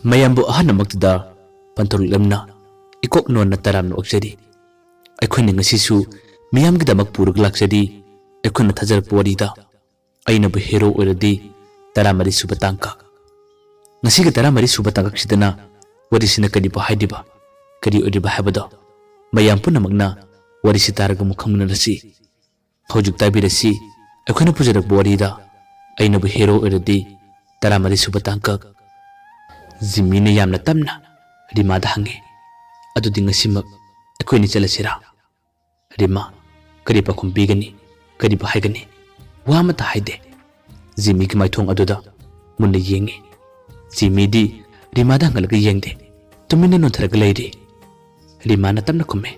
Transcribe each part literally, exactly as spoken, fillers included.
ꯃꯌꯥꯝꯕꯨ ꯑꯍꯥꯟꯕꯃꯛꯇꯗ ꯄꯟꯊꯧꯔꯤꯛꯂꯝꯅ ꯏꯀꯣꯛ ꯅꯣꯟꯅ ꯇꯔꯥꯝꯅ ꯑꯣꯛꯆꯔꯤ꯫ ꯑꯩꯈꯣꯏꯅ ꯉꯁꯤꯁꯨ ꯃꯤꯌꯥꯝꯒꯤꯗꯃꯛ ꯄꯨꯔꯒ ꯂꯥꯛꯆꯔꯤ꯫ ꯑꯩꯈꯣꯏꯅ ꯊꯥꯖꯔꯛꯄ ꯋꯥꯔꯤꯗ ꯑꯩꯅꯕꯨ ꯍꯦꯔꯣ ꯑꯣꯏꯔꯗꯤ ꯇꯔꯥꯃꯔꯤ ꯁꯨꯕ ꯇꯥꯡꯀꯛ꯫ ꯉꯁꯤꯒꯤ ꯇꯔꯥꯃꯔꯤ ꯁꯨꯕ ꯇꯥꯡꯀꯛꯁꯤꯗꯅ ꯋꯥꯔꯤꯁꯤꯅ ꯀꯔꯤꯕꯨ ꯍꯥꯏꯔꯤꯕ, ꯀꯔꯤ ꯑꯣꯏꯔꯤꯕ ꯍꯥꯏꯕꯗꯣ ꯃꯌꯥꯝ ꯄꯨꯝꯅꯃꯛꯅ ꯋꯥꯔꯤꯁꯤ ꯇꯥꯔꯒ ꯑꯃꯨꯛ ꯈꯪꯃꯤꯟꯅꯔꯁꯤ꯫ ꯍꯧꯖꯤꯛ ꯇꯥꯕꯤꯔꯁꯤ ꯑꯩꯈꯣꯏꯅ ꯄꯨꯖꯔꯛꯄ ꯋꯥꯔꯤꯗ ꯑꯩꯅꯕꯨ ꯍꯦꯔꯣ ꯑꯣꯏꯔꯗꯤ ꯇꯔꯥꯃꯔꯤ ꯁꯨꯕ ꯇꯥꯡꯀꯛ꯫ ꯖꯤꯃꯤꯅ ꯌꯥꯝꯅ ꯇꯞꯅ ꯔꯤꯃꯥꯗ ꯍꯪꯉꯤ, "ꯑꯗꯨꯗꯤ ꯉꯁꯤꯃꯛ ꯑꯩꯈꯣꯏꯅꯤ ꯆꯠꯂꯁꯤꯔꯥ?" ꯔꯤꯃꯥ ꯀꯔꯤ ꯄꯥꯎꯈꯨꯝ ꯄꯤꯒꯅꯤ? ꯀꯔꯤꯕꯨ ꯍꯥꯏꯒꯅꯤ? ꯋꯥ ꯑꯃꯠꯇ ꯍꯥꯏꯗꯦ꯫ ꯖꯤꯃꯤꯒꯤ ꯃꯥꯏꯊꯣꯡ ꯑꯗꯨꯗ ꯃꯨꯟꯅ ꯌꯦꯡꯉꯤ꯫ ꯖꯤꯃꯤꯗꯤ ꯔꯤꯃꯥꯗ ꯍꯪꯂꯒ ꯌꯦꯡꯗꯦ, ꯇꯨꯃꯤꯟꯅ ꯅꯣꯟꯊꯔꯒ ꯂꯩꯔꯤ꯫ ꯔꯤꯃꯥꯅ ꯇꯞꯅ ꯈꯨꯝꯃꯦ,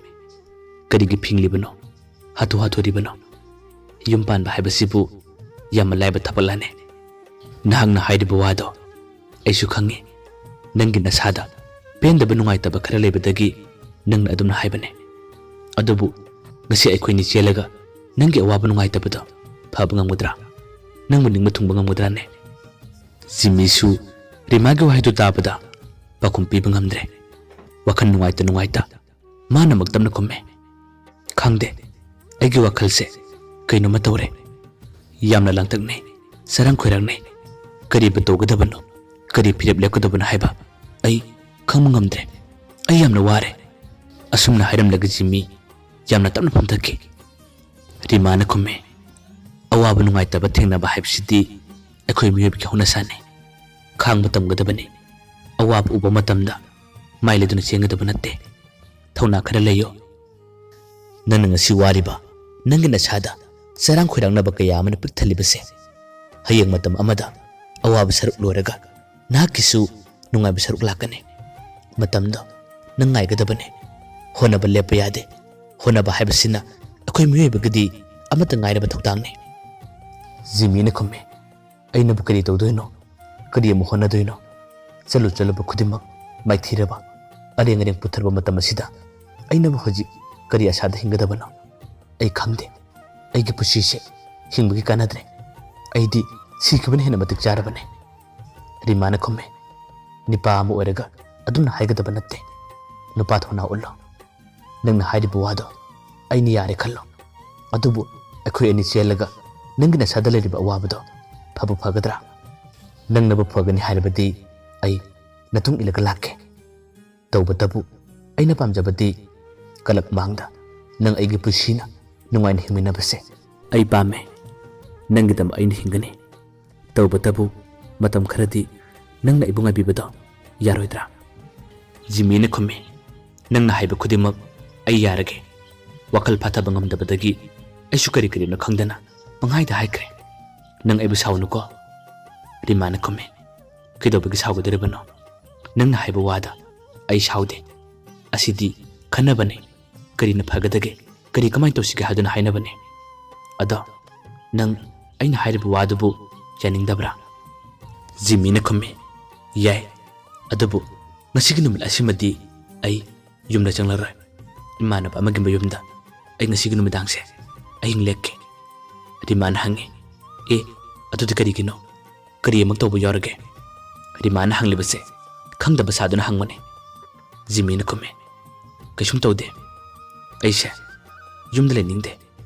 "ꯀꯔꯤꯒꯤ ꯐꯤꯡꯂꯤꯕꯅꯣ? ꯍꯥꯊꯨ ꯍꯥꯊꯨꯔꯤꯕꯅꯣ? ꯌꯨꯝ ꯄꯥꯟꯕ ꯍꯥꯏꯕꯁꯤꯕꯨ ꯌꯥꯝꯅ ꯂꯥꯏꯕ ꯊꯕꯛꯂꯥꯅꯦ? ꯅꯍꯥꯛꯅ ꯍꯥꯏꯔꯤꯕ ꯋꯥꯗꯣ ꯑꯩꯁꯨ ꯈꯪꯉꯤ꯫ ꯅꯪꯒꯤ ꯅꯁꯥꯗ ꯄꯦꯟꯗꯕ ꯅꯨꯡꯉꯥꯏꯇꯕ ꯈꯔ ꯂꯩꯕꯗꯒꯤ ꯅꯪꯅ ꯑꯗꯨꯝꯅ ꯍꯥꯏꯕꯅꯦ꯫ ꯑꯗꯨꯕꯨ ꯉꯁꯤ ꯑꯩꯈꯣꯏꯅꯤ ꯆꯦꯜꯂꯒ ꯅꯪꯒꯤ ꯑꯋꯥꯕ ꯅꯨꯡꯉꯥꯏꯇꯕꯗꯣ ꯐꯕ ꯉꯝꯒꯗ꯭ꯔꯥ? ꯅꯪꯕꯨ ꯅꯤꯡꯕ ꯊꯨꯡꯕ ꯉꯝꯒꯗ꯭ꯔꯥꯅꯦ?" ꯖꯤꯃꯤꯁꯨ ꯔꯤꯃꯥꯒꯤ ꯋꯥꯍꯩꯗꯨ ꯇꯥꯕꯗ ꯄꯥꯎꯈꯨꯝ ꯄꯤꯕ ꯉꯝꯗ꯭ꯔꯦ꯫ ꯋꯥꯈꯜ ꯅꯨꯡꯉꯥꯏꯇ ꯅꯨꯡꯉꯥꯏꯇ ꯃꯥꯅ ꯑꯃꯨꯛ ꯇꯞꯅ ꯈꯨꯝꯃꯦ, "ꯈꯪꯗꯦ, ꯑꯩꯒꯤ ꯋꯥꯈꯜꯁꯦ ꯀꯩꯅꯣꯝꯃ ꯇꯧꯔꯦ꯫ ꯌꯥꯝꯅ ꯂꯥꯡꯇꯛꯅꯩ, ꯆꯔꯥꯡ ꯈꯣꯏꯔꯥꯡꯅꯩ꯫ ꯀꯔꯤꯕꯨ ꯇꯧꯒꯗꯕꯅꯣ, ꯀꯔꯤ ꯐꯤꯔꯦꯞ ꯂꯦꯞꯀꯗꯕꯅꯣ ꯍꯥꯏꯕ ꯑꯩ ꯈꯪꯕ ꯉꯝꯗ꯭ꯔꯦ꯫ ꯑꯩ ꯌꯥꯝꯅ ꯋꯥꯔꯦ꯫" ꯑꯁꯨꯝꯅ ꯍꯥꯏꯔꯝꯂꯒ ꯖꯤꯃꯤ ꯌꯥꯝꯅ ꯇꯞꯅ ꯐꯝꯊꯈꯤ꯫ ꯔꯤꯃꯥꯅ ꯈꯨꯝꯃꯦ, "ꯑꯋꯥꯕ ꯅꯨꯡꯉꯥꯏꯇꯕ ꯊꯦꯡꯅꯕ ꯍꯥꯏꯕꯁꯤꯗꯤ ꯑꯩꯈꯣꯏ ꯃꯤꯑꯣꯏꯕꯒꯤ ꯍꯧꯅꯁꯥꯅꯤ꯫ ꯈꯥꯡꯕ ꯇꯝꯒꯗꯕꯅꯤ꯫ ꯑꯋꯥꯕ ꯎꯕ ꯃꯇꯝꯗ ꯃꯥꯏ ꯂꯩꯗꯨꯅ ꯆꯦꯟꯒꯗꯕ ꯅꯠꯇꯦ꯫ ꯊꯧꯅꯥ ꯈꯔ ꯂꯩꯌꯨ꯫ ꯅꯪꯅ ꯉꯁꯤ ꯋꯥꯔꯤꯕ ꯅꯪꯒꯤ ꯅꯁꯥꯗ ꯆꯔꯥꯡ ꯈꯣꯏꯔꯥꯡꯅꯕ ꯀꯌꯥ ꯑꯃꯅ ꯄꯤꯛ ꯊꯜꯂꯤꯕꯁꯦ, ꯍꯌꯦꯡ ꯃꯇꯝ ꯑꯃꯗ ꯑꯋꯥꯕ ꯁꯔꯨꯛ ꯂꯣꯏꯔꯒ ꯅꯍꯥꯛꯀꯤꯁꯨ ꯅꯨꯡꯉꯥꯏꯕ ꯁꯔꯨꯛ ꯂꯥꯛꯀꯅꯤ꯫ ꯃꯇꯝꯗꯣ ꯅꯪ ꯉꯥꯏꯒꯗꯕꯅꯤ꯫ ꯍꯣꯠꯅꯕ ꯂꯦꯞꯄ ꯌꯥꯗꯦ꯫ ꯍꯣꯠꯅꯕ ꯍꯥꯏꯕꯁꯤꯅ ꯑꯩꯈꯣꯏ ꯃꯤꯑꯣꯏꯕꯒꯤꯗꯤ ꯑꯃꯠꯇ ꯉꯥꯏꯔꯕ ꯊꯧꯗꯥꯡꯅꯤ꯫" ꯖꯤꯃꯤꯅ ꯈꯨꯝꯃꯤ, "ꯑꯩꯅꯕꯨ ꯀꯔꯤ ꯇꯧꯗꯣꯏꯅꯣ? ꯀꯔꯤ ꯑꯃꯨꯛ ꯍꯣꯠꯅꯗꯣꯏꯅꯣ? ꯆꯠꯂꯨ ꯆꯠꯂꯨꯕ ꯈꯨꯗꯤꯡꯃꯛ ꯃꯥꯏꯊꯤꯔꯕ, ꯑꯔꯦꯡ ꯑꯔꯦꯡ ꯄꯨꯊꯔꯕ ꯃꯇꯝ ꯑꯁꯤꯗ ꯑꯩꯅꯕꯨ ꯍꯧꯖꯤꯛ ꯀꯔꯤ ꯑꯁꯥꯗ ꯍꯤꯡꯒꯗꯕꯅꯣ? ꯑꯩ ꯈꯪꯗꯦ꯫ ꯑꯩꯒꯤ ꯄꯨꯟꯁꯤꯁꯦ ꯍꯤꯡꯕꯒꯤ ꯀꯥꯟꯅꯗ꯭ꯔꯦ꯫ ꯑꯩꯗꯤ ꯁꯤꯈꯤꯕꯅ ꯍꯦꯟꯅ ꯃꯇꯤꯛ ꯆꯥꯔꯕꯅꯦ꯫" ꯔꯤꯃꯥꯅ ꯈꯨꯝꯃꯦ, ꯅꯤꯄꯥ ꯑꯃ ꯑꯣꯏꯔꯒ ꯑꯗꯨꯝꯅ ꯍꯥꯏꯒꯗꯕ ꯅꯠꯇꯦ꯫ ꯅꯨꯄꯥ ꯊꯧꯅꯥ ꯎꯠꯂꯣ꯫ ꯅꯪꯅ ꯍꯥꯏꯔꯤꯕ ꯋꯥꯗꯣ ꯑꯩꯅ ꯌꯥꯔꯦ ꯈꯜꯂꯣ, ꯑꯗꯨꯕꯨ ꯑꯩꯈꯣꯏ ꯑꯅꯤ ꯆꯦꯜꯂꯒ ꯅꯪꯒꯤ ꯅꯁꯥꯗ ꯂꯩꯔꯤꯕ ꯑꯋꯥꯕꯗꯣ ꯐꯕꯨ ꯐꯒꯗ꯭ꯔꯥ? ꯅꯪꯅꯕꯨ ꯐꯒꯅꯤ ꯍꯥꯏꯔꯕꯗꯤ ꯑꯩ ꯅꯇꯨꯡ ꯏꯜꯂꯒ ꯂꯥꯛꯀꯦ꯫ ꯇꯧꯕꯇꯕꯨ ꯑꯩꯅ ꯄꯥꯝꯖꯕꯗꯤ ꯀꯂꯛ ꯃꯥꯡꯗ ꯅꯪ ꯑꯩꯒꯤ ꯄꯨꯟꯁꯤꯅ ꯅꯨꯡꯉꯥꯏꯅ ꯍꯤꯡꯃꯤꯟꯅꯕꯁꯦ꯫ ꯑꯩ ꯄꯥꯝꯃꯦ꯫ ꯅꯪꯒꯤꯗꯃꯛ ꯑꯩꯅ ꯍꯤꯡꯒꯅꯤ꯫ ꯇꯧꯕꯇꯕꯨ ꯃꯇꯝ ꯈꯔꯗꯤ ꯅꯪꯅ ꯑꯩꯕꯨ ꯉꯥꯏꯕꯤꯕꯗꯣ ꯌꯥꯔꯣꯏꯗ꯭ꯔꯥ? ꯖꯤꯃꯤꯅ ꯈꯨꯝꯃꯤ, "ꯅꯪꯅ ꯍꯥꯏꯕ ꯈꯨꯗꯤꯡꯃꯛ ꯑꯩ ꯌꯥꯔꯒꯦ꯫ ꯋꯥꯈꯜ ꯐꯥꯊꯕ ꯉꯝꯗꯕꯗꯒꯤ ꯑꯩꯁꯨ ꯀꯔꯤ ꯀꯔꯤꯅꯣ ꯈꯪꯗꯅ ꯄꯪꯍꯥꯏꯗ ꯍꯥꯏꯈ꯭ꯔꯦ꯫ ꯅꯪ ꯑꯩꯕꯨ ꯁꯥꯎꯅꯨꯀꯣ꯫" ꯔꯤꯃꯥꯅ ꯈꯨꯝꯃꯤ, "ꯀꯩꯗꯧꯕꯒꯤ ꯁꯥꯎꯒꯗꯧꯔꯤꯕꯅꯣ? ꯅꯪꯅ ꯍꯥꯏꯕ ꯋꯥꯗ ꯑꯩ ꯁꯥꯎꯗꯦ꯫ ꯑꯁꯤꯗꯤ ꯈꯟꯅꯕꯅꯤ꯫ ꯀꯔꯤꯅ ꯐꯒꯗꯒꯦ? ꯀꯔꯤ ꯀꯃꯥꯏꯅ ꯇꯧꯁꯤꯒꯦ ꯍꯥꯏꯗꯨꯅ ꯍꯥꯏꯅꯕꯅꯤ꯫ ꯑꯗꯣ ꯅꯪ ꯑꯩꯅ ꯍꯥꯏꯔꯤꯕ ꯋꯥꯗꯨꯕꯨ ꯌꯥꯅꯤꯡꯗꯕ꯭ꯔꯥ?" ꯖꯤꯃꯤꯅ ꯈꯨꯝꯃꯤ, "ꯌꯥꯏ, ꯑꯗꯨꯕꯨ ꯉꯁꯤꯒꯤ ꯅꯨꯃꯤꯠ ꯑꯁꯤꯃꯗꯤ ꯑꯩ ꯌꯨꯝꯗ ꯆꯪꯂꯔꯣꯏ꯫ ꯏꯃꯥꯟꯅꯕ ꯑꯃꯒꯤ ꯃꯌꯨꯝꯗ ꯑꯩ ꯉꯁꯤꯒꯤ ꯅꯨꯃꯤꯗꯥꯡꯁꯦ ꯑꯍꯤꯡ ꯂꯦꯛꯀꯦ꯫" ꯔꯤꯃꯥꯅ ꯍꯪꯉꯤ, "ꯑꯦ, ꯑꯗꯨꯗꯤ ꯀꯔꯤꯒꯤꯅꯣ? ꯀꯔꯤ ꯑꯃꯨꯛ ꯇꯧꯕ ꯌꯥꯎꯔꯒꯦ?" ꯔꯤꯃꯥꯅ ꯍꯪꯂꯤꯕꯁꯦ ꯈꯪꯗꯕ ꯁꯥꯗꯨꯅ ꯍꯪꯕꯅꯤ꯫ ꯖꯤꯃꯤꯅ ꯈꯨꯝꯃꯤ, "ꯀꯩꯁꯨꯝ ꯇꯧꯗꯦ꯫ ꯑꯩꯁꯦ ꯌꯨꯝꯗ ꯂꯩꯅꯤꯡꯗꯦ꯫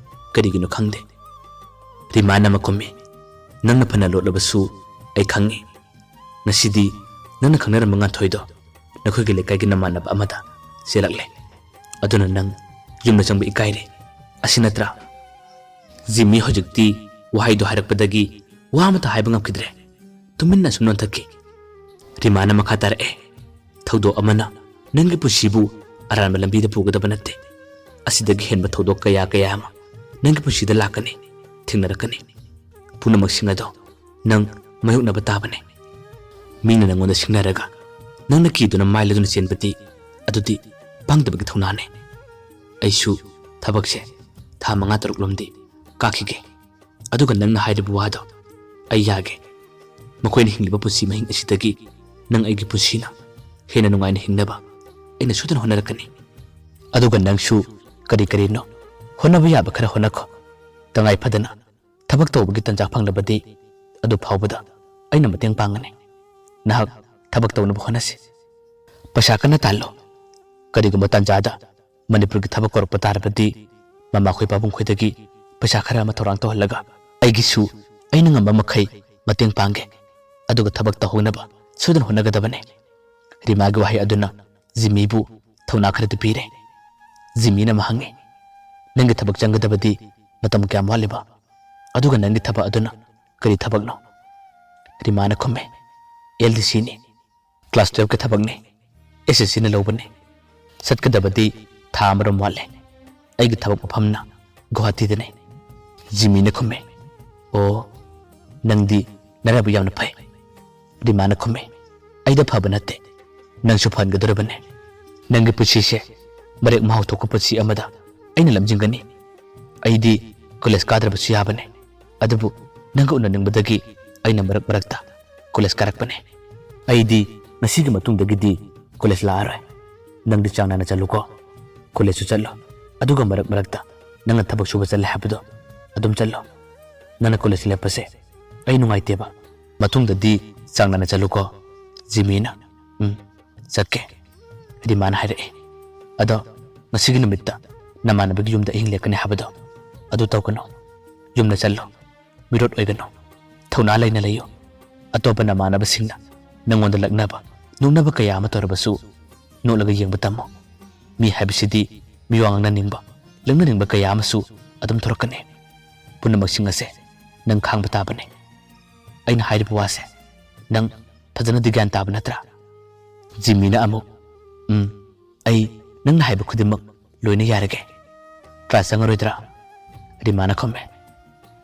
ꯀꯔꯤꯒꯤꯅꯣ ꯈꯪꯗꯦ꯫" ꯔꯤꯃꯥꯅ ꯑꯃ ꯈꯨꯝꯃꯤ, "ꯅꯪꯅ ꯐꯅ ꯂꯣꯠꯂꯕꯁꯨ ꯑꯩ ꯈꯪꯉꯤ꯫ ꯉꯁꯤꯗꯤ ꯅꯪꯅ ꯈꯪꯅꯔꯝꯕ ꯉꯥꯟꯊꯣꯏꯗꯣ ꯅꯈꯣꯏꯒꯤ ꯂꯩꯀꯥꯏꯒꯤ ꯅꯃꯥꯟꯅꯕ ꯑꯃꯗ ꯆꯦꯜꯂꯛꯂꯦ꯫ ꯑꯗꯨꯅ ꯅꯪ ꯌꯨꯝꯗ ꯆꯪꯕ ꯏꯀꯥꯏꯔꯦ꯫ ꯑꯁꯤ ꯅꯠꯇ꯭ꯔꯥ?" ꯖꯤꯃꯤ ꯍꯧꯖꯤꯛꯇꯤ ꯋꯥꯍꯩꯗꯣ ꯍꯥꯏꯔꯛꯄꯗꯒꯤ ꯋꯥ ꯑꯃꯠꯇ ꯍꯥꯏꯕ ꯉꯝꯈꯤꯗ꯭ꯔꯦ꯫ ꯇꯨꯃꯤꯟꯅ ꯁꯨꯝ ꯅꯣꯟꯊꯛꯈꯤ꯫ ꯔꯤꯃꯥꯅ ꯃꯈꯥ ꯇꯥꯔꯛꯑꯦ, "ꯊꯧꯗꯣꯛ ꯑꯃꯅ ꯅꯪꯒꯤ ꯄꯨꯟꯁꯤꯕꯨ ꯑꯔꯥꯟꯕ ꯂꯝꯕꯤꯗ ꯄꯨꯒꯗꯕ ꯅꯠꯇꯦ꯫ ꯑꯁꯤꯗꯒꯤ ꯍꯦꯟꯕ ꯊꯧꯗꯣꯛ ꯀꯌꯥ ꯀꯌꯥ ꯑꯃ ꯅꯪꯒꯤ ꯄꯨꯟꯁꯤꯗ ꯂꯥꯛꯀꯅꯤ, ꯊꯦꯡꯅꯔꯛꯀꯅꯤ꯫ ꯄꯨꯝꯅꯃꯛꯁꯤꯡ ꯑꯗꯣ ꯅꯪ ꯃꯥꯌꯣꯛꯅꯕ ꯇꯥꯕꯅꯤ꯫ ꯃꯤꯅ ꯅꯪꯉꯣꯟꯗ ꯁꯤꯡꯅꯔꯒ ꯅꯪꯅ ꯀꯤꯗꯨꯅ ꯃꯥꯏ ꯂꯩꯗꯨꯅ ꯆꯦꯟꯕꯗꯤ ꯑꯗꯨꯗꯤ ꯄꯥꯡꯗꯕꯒꯤ ꯊꯧꯅꯥꯅꯤ꯫ ꯑꯩꯁꯨ ꯊꯕꯛꯁꯦ ꯊꯥ ꯃꯉꯥ ꯇꯔꯨꯛ ꯂꯣꯝꯗꯤ ꯀꯥꯈꯤꯒꯦ꯫ ꯑꯗꯨꯒ ꯅꯪꯅ ꯍꯥꯏꯔꯤꯕ ꯋꯥꯗꯣ ꯑꯩ ꯌꯥꯒꯦ꯫ ꯃꯈꯣꯏꯅ ꯍꯤꯡꯂꯤꯕ ꯄꯨꯟꯁꯤ ꯃꯍꯤꯡ ꯑꯁꯤꯗꯒꯤ ꯅꯪ ꯑꯩꯒꯤ ꯄꯨꯟꯁꯤꯅ ꯍꯦꯟꯅ ꯅꯨꯡꯉꯥꯏꯅ ꯍꯤꯡꯅꯕ ꯑꯩꯅ ꯁꯣꯏꯗꯅ ꯍꯣꯠꯅꯔꯛꯀꯅꯤ꯫ ꯑꯗꯨꯒ ꯅꯪꯁꯨ ꯀꯔꯤ ꯀꯔꯤꯅꯣ ꯍꯣꯠꯅꯕ ꯌꯥꯕ ꯈꯔ ꯍꯣꯠꯅꯈꯣ꯫ ꯇꯉꯥꯏ ꯐꯗꯅ ꯊꯕꯛ ꯇꯧꯕꯒꯤ ꯇꯟꯖꯥ ꯐꯪꯂꯕꯗꯤ ꯑꯗꯨ ꯐꯥꯎꯕꯗ ꯑꯩꯅ ꯃꯇꯦꯡ ꯄꯥꯡꯒꯅꯤ꯫ ꯅꯍꯥꯛ ꯊꯕꯛ ꯇꯧꯅꯕ ꯍꯣꯠꯅꯁꯤ꯫ ꯄꯩꯁꯥ ꯀꯟꯅ ꯇꯥꯜꯂꯣ꯫ ꯀꯔꯤꯒꯨꯝꯕ ꯇꯥꯟꯖꯥꯗ ꯃꯅꯤꯄꯨꯔꯒꯤ ꯊꯕꯛ ꯀꯧꯔꯛꯄ ꯇꯥꯔꯕꯗꯤ, ꯃꯃꯥꯈꯣꯏ ꯄꯥꯕꯨꯡꯈꯣꯏꯗꯒꯤ ꯄꯩꯁꯥ ꯈꯔ ꯑꯃ ꯊꯧꯔꯥꯡ ꯇꯧꯍꯜꯂꯒ ꯑꯩꯒꯤꯁꯨ ꯑꯩꯅ ꯉꯝꯕ ꯃꯈꯩ ꯃꯇꯦꯡ ꯄꯥꯡꯒꯦ꯫ ꯑꯗꯨꯒ ꯊꯕꯛ ꯇꯧꯍꯧꯅꯕ ꯁꯣꯏꯗꯅ ꯍꯣꯠꯅꯒꯗꯕꯅꯦ꯫ ꯔꯤꯃꯥꯒꯤ ꯋꯥꯍꯩ ꯑꯗꯨꯅ ꯖꯤꯃꯤꯕꯨ ꯊꯧꯅꯥ ꯈꯔꯗꯤ ꯄꯤꯔꯦ꯫ ꯖꯤꯃꯤꯅ ꯑꯃ ꯍꯪꯉꯤ, "ꯅꯪꯒꯤ ꯊꯕꯛ ꯆꯪꯒꯗꯕꯗꯤ ꯃꯇꯝ ꯀꯌꯥꯝ ꯋꯥꯠꯂꯤꯕ? ꯑꯗꯨꯒ ꯅꯪꯒꯤ ꯊꯕꯛ ꯑꯗꯨꯅ ꯀꯔꯤ ꯊꯕꯛꯅꯣ?" ꯔꯤꯃꯥꯅ ꯈꯨꯝꯃꯦ, "ꯑꯦꯜ ꯗꯤ ꯁꯤꯅꯤ꯫ ꯀ꯭ꯂꯥꯁ ꯇꯨꯌꯦꯜꯐꯀꯤ ꯊꯕꯛꯅꯤ꯫ ꯑꯦꯁ ꯑꯦꯁ ꯁꯤꯅ ꯂꯧꯕꯅꯤ꯫ ꯆꯠꯀꯗꯕꯗꯤ ꯊꯥ ꯑꯃꯔꯣꯝ ꯋꯥꯠꯂꯦ꯫ ꯑꯩꯒꯤ ꯊꯕꯛ ꯃꯐꯝꯅ ꯒꯨꯋꯥꯍꯥꯇꯤꯗꯅꯤ꯫" ꯖꯤꯃꯤꯅ ꯈꯨꯝꯃꯦ, "ꯑꯣ, ꯅꯪꯗꯤ ꯅꯔꯥꯏꯕꯛ ꯌꯥꯝꯅ ꯐꯩ꯫" ꯔꯤꯃꯥꯅ ꯈꯨꯝꯃꯤ, "ꯑꯩꯗ ꯐꯕ ꯅꯠꯇꯦ, ꯅꯪꯁꯨ ꯐꯍꯟꯒꯗꯧꯔꯕꯅꯦ꯫ ꯅꯪꯒꯤ ꯄꯨꯟꯁꯤꯁꯦ ꯃꯔꯦꯛ ꯃꯍꯥꯎ ꯊꯣꯛꯄ ꯄꯨꯟꯁꯤ ꯑꯃꯗ ꯑꯩꯅ ꯂꯝꯖꯤꯡꯒꯅꯤ꯫ ꯑꯩꯗꯤ ꯀꯣꯂꯦꯖ ꯀꯥꯗ꯭ꯔꯕꯁꯨ ꯌꯥꯕꯅꯦ, ꯑꯗꯨꯕꯨ ꯅꯪꯒ ꯎꯅꯅꯤꯡꯕꯗꯒꯤ ꯑꯩꯅ ꯃꯔꯛ ꯃꯔꯛꯇ ꯀꯣꯂꯦꯖ ꯀꯥꯔꯛꯄꯅꯦ꯫ ꯑꯩꯗꯤ ꯉꯁꯤꯒꯤ ꯃꯇꯨꯡꯗꯒꯤꯗꯤ ꯀꯣꯂꯦꯖ ꯂꯥꯛꯑꯔꯣꯏ꯫ ꯅꯪꯗꯤ ꯆꯥꯡ ꯅꯥꯏꯅ ꯆꯠꯂꯨꯀꯣ꯫ ꯀꯣꯂꯦꯖꯁꯨ ꯆꯠꯂꯣ, ꯑꯗꯨꯒ ꯃꯔꯛ ꯃꯔꯛꯇ ꯅꯪꯅ ꯊꯕꯛ ꯁꯨꯕ ꯆꯠꯂꯦ ꯍꯥꯏꯕꯗꯣ ꯑꯗꯨꯝ ꯆꯠꯂꯣ꯫ ꯅꯪꯅ ꯀꯣꯂꯦꯖ ꯂꯦꯞꯄꯁꯦ ꯑꯩ ꯅꯨꯡꯉꯥꯏꯇꯦꯕ꯫ ꯃꯇꯨꯡꯗꯗꯤ ꯆꯥꯡ ꯅꯥꯏꯅ ꯆꯠꯂꯨꯀꯣ꯫" ꯖꯤꯃꯤꯅ, "ꯎꯝ, ꯆꯠꯀꯦ꯫" ꯔꯤꯃꯥꯅ ꯍꯥꯏꯔꯛꯑꯦ, "ꯑꯗꯣ ꯉꯁꯤꯒꯤ ꯅꯨꯃꯤꯠꯇ ꯅꯃꯥꯟꯅꯕꯒꯤ ꯌꯨꯝꯗ ꯑꯍꯤꯡ ꯂꯦꯛꯀꯅꯤ ꯍꯥꯏꯕꯗꯣ ꯑꯗꯨ ꯇꯧꯒꯅꯨ꯫ ꯌꯨꯝꯗ ꯆꯠꯂꯣ꯫ ꯃꯤꯔꯣꯠ ꯑꯣꯏꯒꯅꯨ꯫ ꯊꯧꯅꯥ ꯂꯩꯅ ꯂꯩꯌꯨ꯫ ꯑꯇꯣꯞꯄ ꯅꯃꯥꯟꯅꯕꯁꯤꯡꯅ ꯅꯉꯣꯟꯗ ꯂꯛꯅꯕ, ꯅꯣꯛꯅꯕ ꯀꯌꯥ ꯑꯃ ꯇꯧꯔꯕꯁꯨ ꯅꯣꯛꯂꯒ ꯌꯦꯡꯕ ꯇꯝꯃꯨ꯫ ꯃꯤ ꯍꯥꯏꯕꯁꯤꯗꯤ ꯃꯤꯋꯥ ꯉꯥꯡꯅꯅꯤꯡꯕ, ꯂꯛꯅꯅꯤꯡꯕ ꯀꯌꯥ ꯑꯃꯁꯨ ꯑꯗꯨꯝ ꯊꯣꯔꯛꯀꯅꯤ꯫ ꯄꯨꯝꯅꯃꯛꯁꯤꯡ ꯑꯁꯦ ꯅꯪ ꯈꯥꯡꯕ ꯇꯥꯕꯅꯤ꯫ ꯑꯩꯅ ꯍꯥꯏꯔꯤꯕ ꯋꯥꯁꯦ ꯅꯪ ꯐꯖꯅꯗꯤ ꯒ꯭ꯌꯥꯟ ꯇꯥꯕ ꯅꯠꯇ꯭ꯔꯥ?" ꯖꯤꯃꯤꯅ ꯑꯃꯨꯛ, "ꯎꯝ, ꯑꯩ ꯅꯪꯅ ꯍꯥꯏꯕ ꯈꯨꯗꯤꯡꯃꯛ ꯂꯣꯏꯅ ꯌꯥꯔꯒꯦ꯫ ꯀ꯭ꯂꯥꯁ ꯆꯪꯉꯔꯣꯏꯗ꯭ꯔꯥ?" ꯔꯤꯃꯥꯅ ꯈꯨꯝꯃꯦ,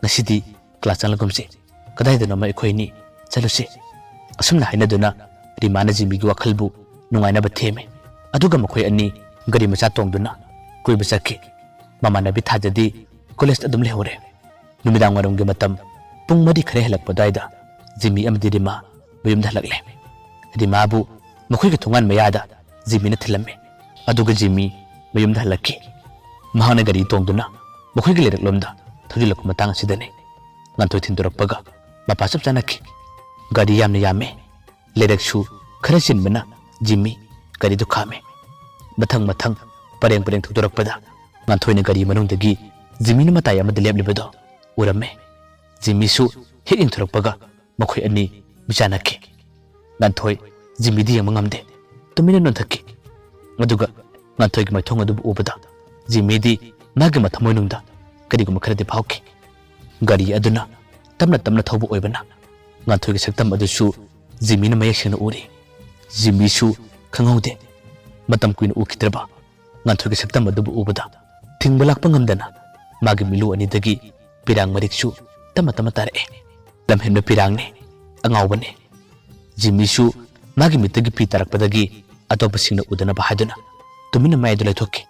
"ꯉꯁꯤꯗꯤ ꯀ꯭ꯂꯥꯁ ꯆꯪꯂꯒꯨꯝꯁꯤ꯫ ꯀꯗꯥꯏꯗꯅꯣꯃ ꯑꯩꯈꯣꯏ ꯑꯅꯤ ꯆꯠꯂꯨꯁꯤ꯫" ꯑꯁꯨꯝꯅ ꯍꯥꯏꯅꯗꯨꯅ ꯔꯤꯃꯥꯅ ꯖꯤꯃꯤꯒꯤ ꯋꯥꯈꯜꯕꯨ ꯅꯨꯡꯉꯥꯏꯅꯕ ꯊꯦꯝꯃꯤ꯫ ꯑꯗꯨꯒ ꯃꯈꯣꯏ ꯑꯅꯤ ꯒꯥꯔꯤ ꯃꯆꯥ ꯇꯣꯡꯗꯨꯅ ꯀꯣꯏꯕ ꯆꯠꯈꯤ꯫ ꯃꯃꯥꯟꯅꯕꯤ ꯊꯥꯖꯗꯤ ꯀꯣꯂꯦꯖꯇ ꯑꯗꯨꯝ ꯂꯩꯍꯧꯔꯦ꯫ ꯅꯨꯃꯤꯗꯥꯡ ꯋꯥꯏꯔꯝꯒꯤ ꯃꯇꯝ ꯄꯨꯡ ꯃꯔꯤ ꯈꯔ ꯍꯦꯜꯂꯛꯄ ꯑꯗꯨꯋꯥꯏꯗ ꯖꯤꯃꯤ ꯑꯃꯗꯤ ꯔꯤꯃꯥ ꯃꯌꯨꯝꯗ ꯍꯜꯂꯛꯂꯦ꯫ ꯔꯤꯃꯥꯕꯨ ꯃꯈꯣꯏꯒꯤ ꯊꯣꯡꯒꯥꯟ ꯃꯌꯥꯗ ꯖꯤꯃꯤꯅ ꯊꯤꯜꯂꯝꯃꯤ꯫ ꯑꯗꯨꯒ ꯖꯤꯃꯤ ꯃꯌꯨꯝꯗ ꯍꯜꯂꯛꯈꯤ꯫ ꯃꯍꯥꯛꯅ ꯒꯥꯔꯤ ꯇꯣꯡꯗꯨꯅ ꯃꯈꯣꯏꯒꯤ ꯂꯩꯔꯛꯂꯣꯝꯗ ꯊꯧꯖꯤꯜꯂꯛꯄ ꯃꯇꯥꯡ ꯑꯁꯤꯗꯅꯤ꯫ ꯉꯥꯟꯊꯣꯏ ꯊꯤꯟꯗꯣꯔꯛꯄꯒ ꯃꯄꯥ ꯆꯞ ꯆꯥꯅꯈꯤ꯫ ꯒꯥꯔꯤ ꯌꯥꯝꯅ ꯌꯥꯝꯃꯤ꯫ ꯂꯩꯔꯛꯁꯨ ꯈꯔ ꯆꯤꯟꯕꯅ ꯖꯤꯃꯤ ꯒꯥꯔꯤꯗꯨ ꯈꯥꯝꯃꯦ꯫ ꯃꯊꯪ ꯃꯊꯪ ꯄꯔꯦꯡ ꯄꯔꯦꯡ ꯊꯧꯗꯣꯔꯛꯄꯗ ꯉꯥꯟꯊꯣꯏꯅ ꯒꯥꯔꯤ ꯃꯅꯨꯡꯗꯒꯤ ꯖꯤꯃꯤꯅ ꯃꯇꯥꯏ ꯑꯃꯗ ꯂꯦꯞꯂꯤꯕꯗꯣ ꯎꯔꯝꯃꯦ꯫ ꯖꯤꯃꯤꯁꯨ ꯍꯦꯛ ꯌꯦꯡꯊꯣꯔꯛꯄꯒ ꯃꯈꯣꯏ ꯑꯅꯤ ꯃꯤꯆꯥꯟꯅꯈꯤ꯫ ꯉꯥꯟꯊꯣꯏ ꯖꯤꯃꯤꯗꯤ ꯌꯦꯡꯕ ꯉꯝꯗꯦ, ꯇꯨꯃꯤꯟꯅ ꯅꯣꯟꯊꯛꯈꯤ꯫ ꯑꯗꯨꯒ ꯉꯥꯟꯊꯣꯏꯒꯤ ꯃꯥꯏꯊꯣꯡ ꯑꯗꯨꯕꯨ ꯎꯕꯗ ꯖꯤꯃꯤꯗꯤ ꯃꯥꯒꯤ ꯃꯊꯃꯣꯏꯅꯨꯡꯗ ꯀꯔꯤꯒꯨꯝꯕ ꯈꯔꯗꯤ ꯐꯥꯎꯈꯤ꯫ ꯒꯥꯔꯤ ꯑꯗꯨꯅ ꯇꯞꯅ ꯇꯞꯅ ꯊꯧꯕ ꯑꯣꯏꯕꯅ ꯉꯥꯟꯊꯣꯏꯒꯤ ꯁꯛꯇꯝ ꯑꯗꯨꯁꯨ ꯖꯤꯃꯤꯅ ꯃꯌꯦꯛ ꯁꯦꯡꯅ ꯎꯔꯤ꯫ ꯖꯤꯃꯤꯁꯨ ꯈꯪꯍꯧꯗꯦ꯫ ꯃꯇꯝ ꯀꯨꯏꯅ ꯎꯈꯤꯗ꯭ꯔꯕ ꯉꯥꯟꯊꯣꯏꯒꯤ ꯁꯛꯇꯝ ꯑꯗꯨꯕꯨ ꯎꯕꯗ ꯊꯤꯡꯕ ꯂꯥꯛꯄ ꯉꯝꯗꯅ ꯃꯥꯒꯤ ꯃꯤꯠꯂꯨ ꯑꯅꯤꯗꯒꯤ ꯄꯤꯔꯥꯡ ꯃꯔꯤꯛꯁꯨ ꯇꯞꯅ ꯇꯞꯅ ꯇꯥꯔꯛꯑꯦ꯫ ꯂꯝꯍꯦꯟꯕ ꯄꯤꯔꯥꯡꯅꯦ, ꯑꯉꯥꯎꯕꯅꯦ꯫ ꯖꯤꯃꯤꯁꯨ ꯃꯥꯒꯤ ꯃꯤꯠꯇꯒꯤ ꯄꯤ ꯇꯥꯔꯛꯄꯗꯒꯤ ꯑꯇꯣꯞꯄꯁꯤꯡꯅ ꯎꯗꯅꯕ ꯍꯥꯏꯗꯨꯅ ꯇꯨꯃꯤꯟꯅ ꯃꯌꯥꯏꯗ ꯂꯩꯊꯣꯛꯈꯤ꯫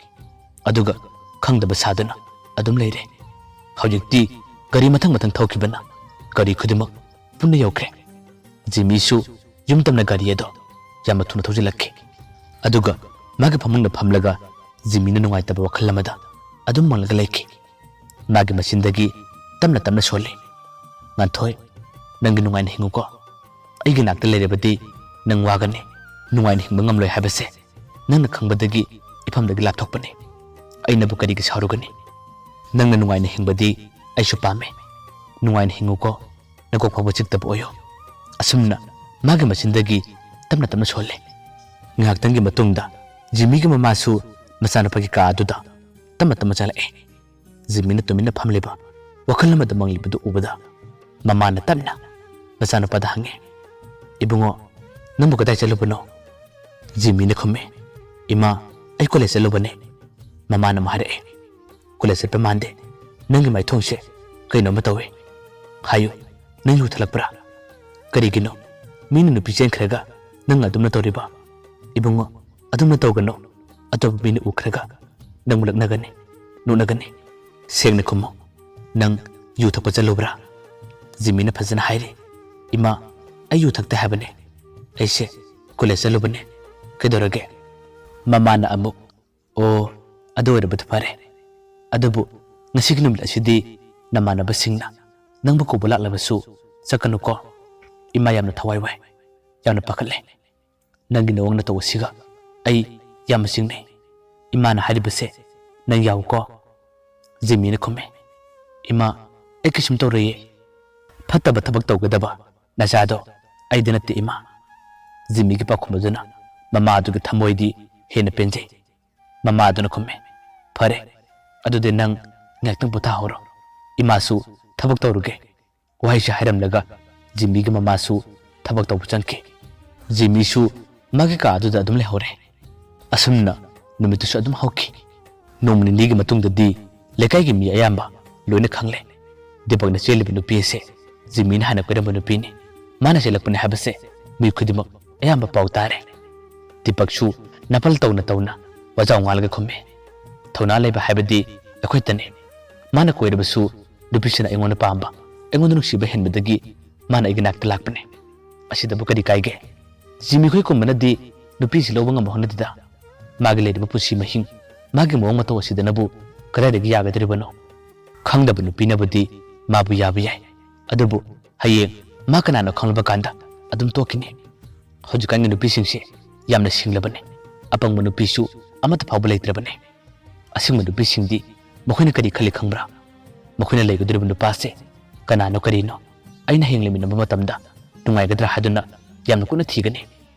ꯑꯗꯨꯒ ꯈꯪꯗꯕ ꯁꯥꯗꯨꯅ ꯑꯗꯨꯝ ꯂꯩꯔꯦ꯫ ꯍꯧꯖꯤꯛꯇꯤ ꯒꯥꯔꯤ ꯃꯊꯪ ꯃꯊꯪ ꯊꯧꯈꯤꯕꯅ ꯒꯥꯔꯤ ꯈꯨꯗꯤꯡꯃꯛ ꯄꯨꯟꯅ ꯌꯧꯈ꯭ꯔꯦ꯫ ꯖꯤꯃꯤꯁꯨ ꯌꯨꯝ ꯇꯝꯅ ꯒꯥꯔꯤ ꯑꯗꯣ ꯌꯥꯝꯅ ꯊꯨꯅ ꯊꯧꯖꯤꯜꯂꯛꯈꯤ꯫ ꯑꯗꯨꯒ ꯃꯥꯒꯤ ꯐꯃꯨꯡꯗ ꯐꯝꯂꯒ ꯖꯤꯃꯤꯅ ꯅꯨꯡꯉꯥꯏꯇꯕ ꯋꯥꯈꯜ ꯑꯃꯗ ꯑꯗꯨꯝ ꯃꯪꯂꯒ ꯂꯩꯈꯤ꯫ ꯃꯥꯒꯤ ꯃꯆꯤꯟꯗꯒꯤ ꯇꯞꯅ ꯇꯞꯅ ꯁꯣꯜꯂꯤ, "ꯉꯥꯟꯊꯣꯏ, ꯅꯪꯗꯤ ꯅꯨꯡꯉꯥꯏꯅ ꯍꯤꯡꯉꯨꯀꯣ꯫ ꯑꯩꯒꯤ ꯅꯥꯛꯇ ꯂꯩꯔꯕꯗꯤ ꯅꯪ ꯋꯥꯒꯅꯤ, ꯅꯨꯡꯉꯥꯏꯅ ꯍꯤꯡꯕ ꯉꯝꯂꯣꯏ ꯍꯥꯏꯕꯁꯦ ꯅꯪꯅ ꯈꯪꯕꯗꯒꯤ ꯏꯐꯝꯗꯒꯤ ꯂꯥꯞꯊꯣꯛꯄꯅꯤ꯫ ꯑꯩꯅꯕꯨ ꯀꯔꯤꯒꯤ ꯁꯥꯎꯔꯨꯒꯅꯤ? ꯅꯪꯅ ꯅꯨꯡꯉꯥꯏꯅ ꯍꯤꯡꯕꯗꯤ ꯑꯩꯁꯨ ꯄꯥꯝꯃꯤ꯫ ꯅꯨꯡꯉꯥꯏꯅ ꯍꯤꯡꯉꯨꯀꯣ, ꯅꯀꯣꯛ ꯐꯥꯎꯕ ꯆꯤꯛꯇꯕ ꯑꯣꯏꯌꯨ"꯫ ꯑꯁꯨꯝꯅ ꯃꯥꯒꯤ ꯃꯆꯤꯟꯗꯒꯤ ꯇꯞꯅ ꯇꯞꯅ ꯁꯣꯜꯂꯦ꯫ ꯉꯥꯏꯍꯥꯛꯇꯪꯒꯤ ꯃꯇꯨꯡꯗ ꯖꯤꯃꯤꯒꯤ ꯃꯃꯥꯁꯨ ꯃꯆꯥꯅꯨꯄꯥꯒꯤ ꯀꯥ ꯑꯗꯨꯗ ꯇꯞꯅ ꯇꯞꯅ ꯆꯪꯂꯛꯑꯦ꯫ ꯖꯤꯃꯤꯅ ꯇꯨꯃꯤꯟꯅ ꯐꯝꯂꯤꯕ, ꯋꯥꯈꯜ ꯑꯃꯗ ꯃꯪꯂꯤꯕꯗꯨ ꯎꯕꯗ ꯃꯃꯥꯅ ꯇꯞꯅ ꯃꯆꯥꯅꯨꯄꯥꯗ ꯍꯪꯉꯦ, "ꯏꯕꯨꯡꯉꯣ, ꯅꯪꯕꯨ ꯀꯗꯥꯏ ꯆꯠꯂꯨꯕꯅꯣ?" ꯖꯤꯃꯤꯅ ꯈꯨꯝꯃꯦ, "ꯏꯃꯥ, ꯑꯩ ꯀꯣꯂꯦꯖ ꯆꯠꯂꯨꯕꯅꯦ"꯫ ꯃꯃꯥꯅ ꯑꯃꯨꯛ ꯍꯥꯏꯔꯛꯑꯦ, "ꯀꯣꯂꯦꯖ ꯆꯠꯄ ꯃꯥꯟꯗꯦ, ꯅꯪꯒꯤ ꯃꯥꯏꯊꯣꯡꯁꯦ ꯀꯩꯅꯣꯝꯃ ꯇꯧꯋꯦ꯫ ꯍꯥꯏꯌꯨ, ꯅꯪ ꯌꯨ ꯊꯛꯂꯛꯄ꯭ꯔꯥ? ꯀꯔꯤꯒꯤꯅꯣ? ꯃꯤꯅ ꯅꯨꯄꯤ ꯆꯦꯟꯈ꯭ꯔꯒ ꯅꯪ ꯑꯗꯨꯝꯅ ꯇꯧꯔꯤꯕ? ꯏꯕꯨꯡꯉꯣ, ꯑꯗꯨꯝꯅ ꯇꯧꯒꯅꯨ꯫ ꯑꯇꯣꯞꯄ ꯃꯤꯅ ꯎꯈ꯭ꯔꯒ ꯅꯪꯕꯨ ꯂꯛꯅꯒꯅꯤ, ꯅꯣꯛꯅꯒꯅꯤ꯫ ꯁꯦꯡꯅ ꯈꯨꯝꯃꯨ, ꯅꯪ ꯌꯨ ꯊꯛꯄ ꯆꯠꯂꯨꯕ꯭ꯔꯥ?" ꯖꯤꯃꯤꯅ ꯐꯖꯅ ꯍꯥꯏꯔꯤ, "ꯏꯃꯥ, ꯑꯩ ꯌꯨ ꯊꯛꯇꯦ ꯍꯥꯏꯕꯅꯦ꯫ ꯑꯩꯁꯦ ꯀꯣꯂꯦꯖ ꯆꯠꯂꯨꯕꯅꯦ꯫ ꯀꯩꯗꯧꯔꯒꯦ?" ꯃꯃꯥꯅ ꯑꯃꯨꯛ, "ꯑꯣ, ꯑꯗꯨ ꯑꯣꯏꯔꯕꯗꯤ ꯐꯔꯦ꯫ ꯑꯗꯨꯕꯨ ꯉꯁꯤꯒꯤ ꯅꯨꯃꯤꯠ ꯑꯁꯤꯗꯤ ꯅꯃꯥꯟꯅꯕꯁꯤꯡꯅ ꯅꯪꯕꯨ ꯀꯧꯕ ꯂꯥꯛꯂꯕꯁꯨ ꯆꯠꯀꯅꯨꯀꯣ꯫ ꯏꯃꯥ ꯌꯥꯝꯅ ꯊꯋꯥꯏ ꯋꯥꯏ, ꯌꯥꯝꯅ ꯄꯥꯈꯠꯂꯦ"꯫ ꯅꯪꯒꯤ ꯅꯋꯣꯡ ꯅꯇꯧ ꯑꯁꯤꯒ ꯑꯩ ꯌꯥꯝꯅ ꯆꯤꯡꯅꯩ꯫ ꯏꯃꯥꯅ ꯍꯥꯏꯔꯤꯕꯁꯦ ꯅꯪ ꯌꯥꯎꯀꯣ?" ꯖꯤꯃꯤꯅ ꯈꯨꯝꯃꯦ꯫ "ꯏꯃꯥ, ꯑꯩ ꯀꯩꯁꯨꯝ ꯇꯧꯔꯣꯏꯌꯦ꯫ ꯐꯠꯇꯕ ꯊꯕꯛ ꯇꯧꯒꯗꯕ ꯅꯆꯥꯗꯣ ꯑꯩꯗꯤ ꯅꯠꯇꯦ, ꯏꯃꯥ꯫" ꯖꯤꯃꯤꯒꯤ ꯄꯥꯎꯈꯨꯝ ꯑꯗꯨꯅ ꯃꯃꯥꯗꯨꯒꯤ ꯊꯃꯣꯏꯗꯤ ꯍꯦꯟꯅ ꯄꯦꯟꯖꯩ꯫ ꯃꯃꯥꯗꯨꯅ ꯈꯨꯝꯃꯦ, "ꯐꯔꯦ, ꯑꯗꯨꯗꯤ ꯅꯪ ꯉꯥꯏꯍꯥꯛꯇꯪ ꯄꯣꯊꯥꯍꯧꯔꯣ꯫ ꯏꯃꯥꯁꯨ ꯊꯕꯛ ꯇꯧꯔꯨꯒꯦ꯫" ꯋꯥꯍꯩꯁꯤ ꯍꯥꯏꯔꯝꯂꯒ ꯖꯤꯃꯤꯒꯤ ꯃꯃꯥꯁꯨ ꯊꯕꯛ ꯇꯧꯕ ꯆꯪꯈꯤ꯫ ꯖꯤꯃꯤꯁꯨ ꯃꯥꯒꯤ ꯀꯥ ꯑꯗꯨꯗ ꯑꯗꯨꯝ ꯂꯩꯍꯧꯔꯦ꯫ ꯑꯁꯨꯝꯅ ꯅꯨꯃꯤꯠꯇꯨꯁꯨ ꯑꯗꯨꯝ ꯍꯧꯈꯤ꯫ ꯅꯣꯡꯃ ꯅꯤꯅꯤꯒꯤ ꯃꯇꯨꯡꯗꯗꯤ ꯂꯩꯀꯥꯏꯒꯤ ꯃꯤ ꯑꯌꯥꯝꯕ ꯂꯣꯏꯅ ꯈꯪꯂꯦ꯫ ꯗꯤꯄꯛꯅ ꯆꯦꯜꯂꯤꯕ ꯅꯨꯄꯤ ꯑꯁꯦ ꯖꯤꯃꯤꯅ ꯍꯥꯟꯅ ꯀꯣꯏꯔꯝꯕ ꯅꯨꯄꯤꯅꯤ꯫ ꯃꯥꯅ ꯆꯦꯜꯂꯛꯄꯅꯤ ꯍꯥꯏꯕꯁꯦ ꯃꯤ ꯈꯨꯗꯤꯡꯃꯛ ꯑꯌꯥꯝꯕ ꯄꯥꯎ ꯇꯥꯔꯦ꯫ ꯗꯤꯄꯛꯁꯨ ꯅꯥꯄꯜ ꯇꯧꯅ ꯇꯧꯅ ꯋꯥꯖꯥꯎ ꯉꯥꯡꯂꯒ ꯈꯨꯝꯃꯤ, "ꯊꯧꯅꯥ ꯂꯩꯕ ꯍꯥꯏꯕꯗꯤ ꯑꯩꯈꯣꯏꯇꯅꯤ꯫ ꯃꯥꯅ ꯀꯣꯏꯔꯕꯁꯨ ꯅꯨꯄꯤꯁꯤꯅ ꯑꯩꯉꯣꯟꯗ ꯄꯥꯝꯕ, ꯑꯩꯉꯣꯟꯗ ꯅꯨꯡꯁꯤꯕ ꯍꯦꯟꯕꯗꯒꯤ ꯃꯥꯅ ꯑꯩꯒꯤ ꯅꯥꯛꯇ ꯂꯥꯛꯄꯅꯤ꯫ ꯑꯁꯤꯗꯕꯨ ꯀꯔꯤ ꯀꯥꯏꯒꯦ? ꯖꯤꯃꯤꯈꯣꯏ ꯀꯨꯝꯕꯅꯗꯤ ꯅꯨꯄꯤꯁꯤ ꯂꯧꯕ ꯉꯝꯕ ꯍꯧꯅꯗꯦꯗ꯫ ꯃꯥꯒꯤ ꯂꯩꯔꯤꯕ ꯄꯨꯟꯁꯤ ꯃꯍꯤꯡ, ꯃꯥꯒꯤ ꯃꯑꯣꯡ ꯃꯇꯧ ꯑꯁꯤꯗꯅꯕꯨ ꯀꯗꯥꯏꯗꯒꯤ ꯌꯥꯒꯗꯧꯔꯤꯕꯅꯣ? ꯈꯪꯗꯕ ꯅꯨꯄꯤꯅꯕꯨꯗꯤ ꯃꯥꯕꯨ ꯌꯥꯕ ꯌꯥꯏ, ꯑꯗꯨꯕꯨ ꯍꯌꯦꯡ ꯃꯥ ꯀꯅꯥꯅꯣ ꯈꯪꯂꯕ ꯀꯥꯟꯗ ꯑꯗꯨꯝ ꯇꯣꯛꯈꯤꯅꯤ꯫ ꯍꯧꯖꯤꯛꯀꯥꯟꯒꯤ ꯅꯨꯄꯤꯁꯤꯡꯁꯦ ꯌꯥꯝꯅ ꯁꯤꯡꯂꯕꯅꯤ꯫ ꯑꯄꯪꯕ ꯅꯨꯄꯤꯁꯨ ꯑꯃꯠꯇ ꯐꯥꯎꯕ ꯂꯩꯇ꯭ꯔꯕꯅꯤ꯫ ꯑꯁꯤꯒꯨꯝꯕ ꯅꯨꯄꯤꯁꯤꯡꯗꯤ ꯃꯈꯣꯏꯅ ꯀꯔꯤ ꯈꯜꯂꯤ ꯈꯪꯕ꯭ꯔꯥ? ꯃꯈꯣꯏꯅ ꯂꯩꯒꯗꯧꯔꯤꯕ ꯅꯨꯄꯥꯁꯦ ꯀꯅꯥꯅꯣ ꯀꯔꯤꯅꯣ, ꯑꯩꯅ ꯍꯌꯦꯡ ꯂꯩꯃꯤꯟꯅꯕ ꯃꯇꯝꯗ ꯅꯨꯡꯉꯥꯏꯒꯗ꯭ꯔꯥ ꯍꯥꯏꯗꯨꯅ ꯌꯥꯝꯅ ꯀꯨꯞꯅ ꯊꯤꯒꯅꯤ꯫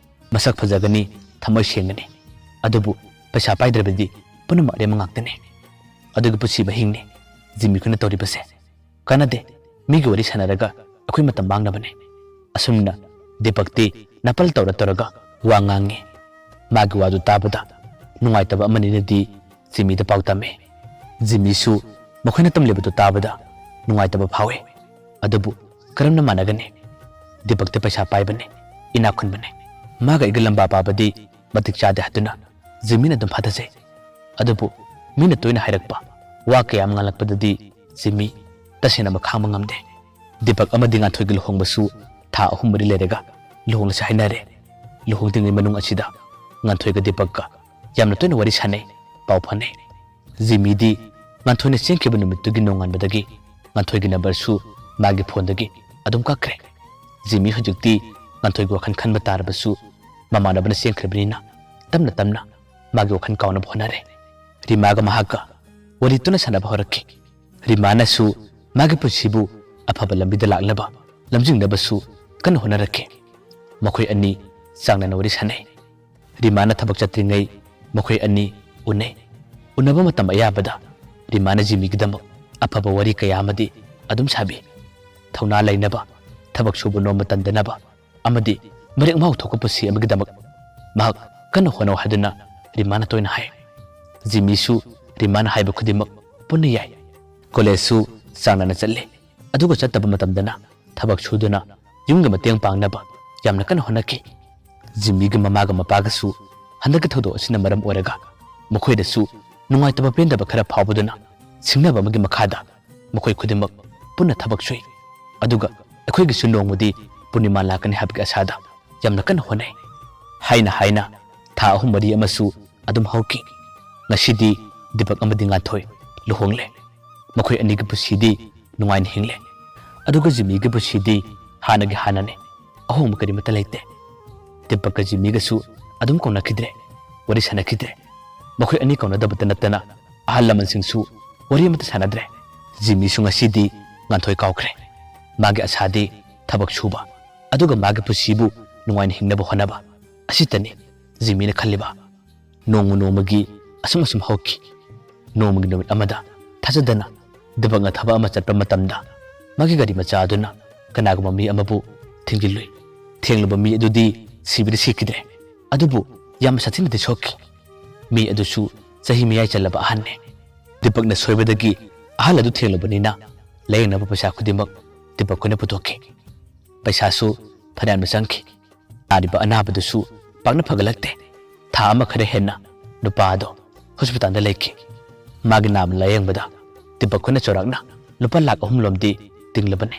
ꯃꯁꯛ ꯐꯖꯒꯅꯤ, ꯊꯃꯣꯏ ꯁꯦꯡꯒꯅꯤ, ꯑꯗꯨꯕꯨ ꯄꯩꯁꯥ ꯄꯥꯏꯗ꯭ꯔꯕꯗꯤ ꯄꯨꯝꯅꯃꯛ ꯑꯔꯦꯝꯕ ꯉꯥꯛꯇꯅꯤ꯫ ꯑꯗꯨꯒꯤ ꯄꯨꯟꯁꯤ ꯃꯍꯤꯡꯅꯤ ꯖꯤꯃꯤꯈꯣꯏꯅ ꯇꯧꯔꯤꯕꯁꯦ꯫ ꯀꯥꯟꯅꯗꯦ, ꯃꯤꯒꯤ ꯋꯥꯔꯤ ꯁꯥꯟꯅꯔꯒ ꯑꯩꯈꯣꯏ ꯃꯇꯝ ꯃꯥꯡꯅꯕꯅꯦ꯫" ꯑꯁꯨꯝꯅ ꯗꯤꯄꯛꯇꯤ ꯅꯥꯄꯜ ꯇꯧꯔ ꯇꯧꯔꯒ ꯋꯥ ꯉꯥꯡꯉꯤ꯫ ꯃꯥꯒꯤ ꯋꯥꯗꯨ ꯇꯥꯕꯗ ꯅꯨꯡꯉꯥꯏꯇꯕ ꯑꯃꯅꯤꯅꯗꯤ ꯖꯤꯃꯤꯗ ꯄꯥꯎ ꯇꯝꯃꯤ꯫ ꯖꯤꯃꯤꯁꯨ ꯃꯈꯣꯏꯅ ꯇꯝꯂꯤꯕꯗꯨ ꯇꯥꯕꯗ ꯅꯨꯡꯉꯥꯏꯇꯕ ꯐꯥꯎꯏ꯫ ꯑꯗꯨꯕꯨ ꯀꯔꯝꯅ ꯃꯥꯟꯅꯒꯅꯤ? ꯗꯤꯄꯛꯇꯤ ꯄꯩꯁꯥ ꯄꯥꯏꯕꯅꯤ, ꯏꯅꯥꯛ ꯈꯨꯟꯕꯅꯤ꯫ ꯃꯥꯒ ꯑꯩꯒ ꯂꯝꯕꯥ ꯄꯥꯕꯗꯤ ꯃꯇꯤꯛ ꯆꯥꯗꯦ ꯍꯥꯏꯗꯨꯅ ꯖꯤꯃꯤꯅ ꯑꯗꯨꯝ ꯐꯥꯊꯖꯩ꯫ ꯑꯗꯨꯕꯨ ꯃꯤꯅ ꯇꯣꯏꯅ ꯍꯥꯏꯔꯛꯄ ꯋꯥ ꯀꯌꯥ ꯑꯃ ꯉꯥꯡꯂꯛꯄꯗꯗꯤ ꯖꯤꯃꯤ ꯇꯁꯦꯡꯅ ꯈꯥꯡꯕ ꯉꯝꯗꯦ꯫ ꯗꯤꯄꯛ ꯑꯃꯗꯤ ꯉꯥꯟꯊꯣꯏꯒꯤ ꯂꯨꯍꯣꯡꯕꯁꯨ ꯊꯥ ꯑꯍꯨꯝ ꯃꯔꯤ ꯂꯩꯔꯒ ꯂꯨꯍꯣꯡꯂꯁꯤ ꯍꯥꯏꯅꯔꯦ꯫ ꯂꯨꯍꯣꯡꯗ꯭ꯔꯤꯉꯩ ꯃꯅꯨꯡ ꯑꯁꯤꯗ ꯉꯥꯟꯊꯣꯏꯒ ꯗꯤꯄꯛꯀ ꯌꯥꯝꯅ ꯇꯣꯏꯅ ꯋꯥꯔꯤ ꯁꯥꯟꯅꯩ, ꯄꯥꯎ ꯐꯥꯎꯅꯩ꯫ ꯖꯤꯃꯤꯗꯤ ꯉꯥꯟꯊꯣꯏꯅ ꯆꯦꯟꯈꯤꯕ ꯅꯨꯃꯤꯠꯇꯨꯒꯤ ꯅꯣꯡꯉꯥꯟꯕꯗꯒꯤ ꯉꯥꯟꯊꯣꯏꯒꯤ ꯅꯝꯕꯔꯁꯨ ꯃꯥꯒꯤ ꯐꯣꯟꯗꯒꯤ ꯑꯗꯨꯝ ꯀꯛꯈ꯭ꯔꯦ꯫ ꯖꯤꯃꯤ ꯍꯧꯖꯤꯛꯇꯤ ꯉꯥꯟꯊꯣꯏꯒꯤ ꯋꯥꯈꯜ ꯈꯟꯕ ꯇꯥꯔꯕꯁꯨ ꯃꯃꯥꯟꯅꯕꯅ ꯆꯦꯟꯈ꯭ꯔꯕꯅꯤꯅ ꯇꯞꯅ ꯇꯞꯅ ꯃꯥꯒꯤ ꯋꯥꯈꯜ ꯀꯥꯎꯅꯕ ꯍꯣꯠꯅꯔꯦ꯫ ꯔꯤꯃꯥꯒ ꯃꯍꯥꯛꯀ ꯋꯥꯔꯤ ꯇꯣꯏꯅ ꯁꯥꯟꯅꯕ ꯍꯧꯔꯛꯈꯤ꯫ ꯔꯤꯃꯥꯅꯁꯨ ꯃꯥꯒꯤ ꯄꯨꯟꯁꯤꯕꯨ ꯑꯐꯕ ꯂꯝꯕꯤꯗ ꯂꯥꯛꯅꯕ ꯂꯝꯖꯤꯡꯅꯕꯁꯨ ꯀꯟꯅ ꯍꯣꯠꯅꯔꯛꯈꯤ꯫ ꯃꯈꯣꯏ ꯑꯅꯤ ꯆꯥꯡ ꯅꯥꯏꯅ ꯋꯥꯔꯤ ꯁꯥꯟꯅꯩ꯫ ꯔꯤꯃꯥꯅ ꯊꯕꯛ ꯆꯠꯇ꯭ꯔꯤꯉꯩ ꯃꯈꯣꯏ ꯑꯅꯤ ꯎꯅꯩ꯫ ꯎꯅꯕ ꯃꯇꯝ ꯑꯌꯥꯝꯕꯗ ꯔꯤꯃꯥꯅ ꯖꯤꯃꯤꯒꯤꯗꯃꯛ ꯑꯐꯕ ꯋꯥꯔꯤ ꯀꯌꯥ ꯑꯃꯗꯤ ꯑꯗꯨꯝ ꯁꯥꯕꯤ꯫ ꯊꯧꯅꯥ ꯂꯩꯅꯕ, ꯊꯕꯛ ꯁꯨꯕ ꯅꯣꯝꯕ ꯇꯟꯗꯅꯕ ꯑꯃꯗꯤ ꯃꯔꯦꯛ ꯃꯍꯥꯎ ꯊꯣꯛꯄ ꯄꯨꯟꯁꯤ ꯑꯃꯒꯤꯗꯃꯛ ꯃꯍꯥꯛ ꯀꯟꯅ ꯍꯣꯠꯅꯧ ꯍꯥꯏꯗꯨꯅ ꯔꯤꯃꯥꯅ ꯇꯣꯏꯅ ꯍꯥꯏ꯫ ꯖꯤꯃꯤꯁꯨ ꯔꯤꯃꯥꯅ ꯍꯥꯏꯕ ꯈꯨꯗꯤꯡꯃꯛ ꯄꯨꯟꯅ ꯌꯥꯏ꯫ ꯀꯣꯂꯦꯖꯁꯨ ꯆꯥꯡ ꯅꯥꯏꯅ ꯆꯠꯂꯤ꯫ ꯑꯗꯨꯒ ꯆꯠꯇꯕ ꯃꯇꯝꯗꯅ ꯊꯕꯛ ꯁꯨꯗꯨꯅ ꯌꯨꯝꯒꯤ ꯃꯇꯦꯡ ꯄꯥꯡꯅꯕ ꯌꯥꯝꯅ ꯀꯟꯅ ꯍꯣꯠꯅꯈꯤ꯫ ꯖꯤꯃꯤꯒꯤ ꯃꯃꯥꯒ ꯃꯄꯥꯒꯁꯨ ꯍꯟꯗꯛꯀꯤ ꯊꯧꯗꯣꯛ ꯑꯁꯤꯅ ꯃꯔꯝ ꯑꯣꯏꯔꯒ ꯃꯈꯣꯏꯗꯁꯨ ꯅꯨꯡꯉꯥꯏꯇꯕ ꯄꯦꯟꯗꯕ ꯈꯔ ꯐꯥꯎꯕꯗꯨꯅ ꯁꯤꯡꯅꯕ ꯑꯃꯒꯤ ꯃꯈꯥꯗ ꯃꯈꯣꯏ ꯈꯨꯗꯤꯡꯃꯛ ꯄꯨꯟꯅ ꯊꯕꯛ ꯁꯨꯏ꯫ ꯑꯗꯨꯒ ꯑꯩꯈꯣꯏꯒꯤꯁꯨ ꯅꯣꯡꯃꯗꯤ ꯄꯨꯔꯅꯤꯃꯥ ꯂꯥꯛꯀꯅꯤ ꯍꯥꯏꯕꯒꯤ ꯑꯁꯥꯗ ꯌꯥꯝꯅ ꯀꯟꯅ ꯍꯣꯠꯅꯩ꯫ ꯍꯥꯏꯅ ꯍꯥꯏꯅ ꯊꯥ ꯑꯍꯨꯝ ꯃꯔꯤ ꯑꯃꯁꯨ ꯑꯗꯨꯝ ꯍꯧꯈꯤ꯫ ꯉꯁꯤꯗꯤ ꯗꯤꯄꯛ ꯑꯃꯗꯤ ꯉꯥꯟꯊꯣꯏ ꯂꯨꯍꯣꯡꯂꯦ꯫ ꯃꯈꯣꯏ ꯑꯅꯤꯒꯤ ꯄꯨꯟꯁꯤꯗꯤ ꯅꯨꯡꯉꯥꯏꯅ ꯍꯤꯡꯂꯦ꯫ ꯑꯗꯨꯒ ꯖꯤꯃꯤꯒꯤ ꯄꯨꯟꯁꯤꯗꯤ ꯍꯥꯟꯅꯒꯤ ꯍꯥꯟꯅꯅꯤ꯫ ꯑꯍꯣꯡꯕ ꯀꯔꯤꯃꯠꯇ ꯂꯩꯇꯦ꯫ ꯗꯤꯄꯛꯀ ꯖꯤꯃꯤꯒꯁꯨ ꯑꯗꯨꯝ ꯀꯧꯅꯈꯤꯗ꯭ꯔꯦ, ꯋꯥꯔꯤ ꯁꯥꯟꯅꯈꯤꯗ꯭ꯔꯦ꯫ ꯃꯈꯣꯏ ꯑꯅꯤ ꯀꯧꯅꯗꯕꯇ ꯅꯠꯇꯅ ꯑꯍꯜ ꯂꯃꯟꯁꯤꯡꯁꯨ ꯋꯥꯔꯤ ꯑꯃꯠꯇ ꯁꯥꯟꯅꯗ꯭ꯔꯦ꯫ ꯖꯤꯃꯤꯁꯨ ꯉꯁꯤꯗꯤ ꯉꯥꯟꯊꯣꯏ ꯀꯥꯎꯈ꯭ꯔꯦ꯫ ꯃꯥꯒꯤ ꯑꯁꯥꯗꯤ ꯊꯕꯛ ꯁꯨꯕ, ꯑꯗꯨꯒ ꯃꯥꯒꯤ ꯄꯨꯟꯁꯤꯕꯨ ꯅꯨꯡꯉꯥꯏꯅ ꯍꯤꯡꯅꯕ ꯍꯣꯠꯅꯕ ꯑꯁꯤꯇꯅꯤ ꯖꯤꯃꯤꯅ ꯈꯜꯂꯤꯕ꯫ ꯅꯣꯡꯃ ꯅꯣꯡꯃꯒꯤ ꯑꯁꯨꯝ ꯑꯁꯨꯝ ꯍꯧꯈꯤ꯫ ꯅꯣꯡꯃꯒꯤ ꯅꯨꯃꯤꯠ ꯑꯃꯗ ꯊꯥꯖꯗꯅ ꯗꯤꯄꯛꯅ ꯊꯕꯛ ꯑꯃ ꯆꯠꯄ ꯃꯇꯝꯗ ꯃꯥꯒꯤ ꯒꯥꯔꯤ ꯃꯆꯥ ꯑꯗꯨꯅ ꯀꯅꯥꯒꯨꯝꯕ ꯃꯤ ꯑꯃꯕꯨ ꯊꯤꯟꯖꯤꯜꯂꯨꯏ꯫ ꯊꯦꯡꯂꯨꯕ ꯃꯤ ꯑꯗꯨꯗꯤ ꯁꯤꯕꯗꯤ ꯁꯤꯈꯤꯗ꯭ꯔꯦ, ꯑꯗꯨꯕꯨ ꯌꯥꯝꯅ ꯁꯥꯊꯤꯅꯗꯤ ꯁꯣꯛꯈꯤ꯫ ꯃꯤ ꯑꯗꯨꯁꯨ ꯆꯍꯤ ꯃꯌꯥꯏ ꯆꯜꯂꯕ ꯑꯍꯟꯅꯤ꯫ ꯗꯤꯄꯛꯅ ꯁꯣꯏꯕꯗꯒꯤ ꯑꯍꯜ ꯑꯗꯨ ꯊꯦꯡꯂꯨꯕꯅꯤꯅ ꯂꯥꯌꯦꯡꯅꯕ ꯄꯩꯁꯥ ꯈꯨꯗꯤꯡꯃꯛ ꯗꯤꯄꯛ ꯈꯣꯏꯅ ꯄꯨꯊꯣꯛꯈꯤ꯫ ꯄꯩꯁꯥꯁꯨ ꯐꯅꯌꯥꯝꯅ ꯆꯪꯈꯤ꯫ ꯅꯥꯔꯤꯕ ꯑꯅꯥꯕꯗꯨꯁꯨ ꯄꯥꯛꯅ ꯐꯒꯠꯂꯛꯇꯦ꯫ ꯊꯥ ꯑꯃ ꯈꯔ ꯍꯦꯟꯅ ꯅꯨꯄꯥ ꯑꯗꯣ ꯍꯣꯁꯄꯤꯇꯥꯜꯗ ꯂꯩꯈꯤ꯫ ꯃꯥꯒꯤ ꯅꯥꯕ ꯂꯥꯌꯦꯡꯕꯗ ꯗꯤꯄꯛ ꯈꯣꯏꯅ ꯆꯥꯎꯔꯥꯛꯅ ꯂꯨꯄꯥ ꯂꯥꯈ ꯑꯍꯨꯝ ꯂꯣꯝꯗꯤ ꯇꯤꯡꯂꯕꯅꯤ꯫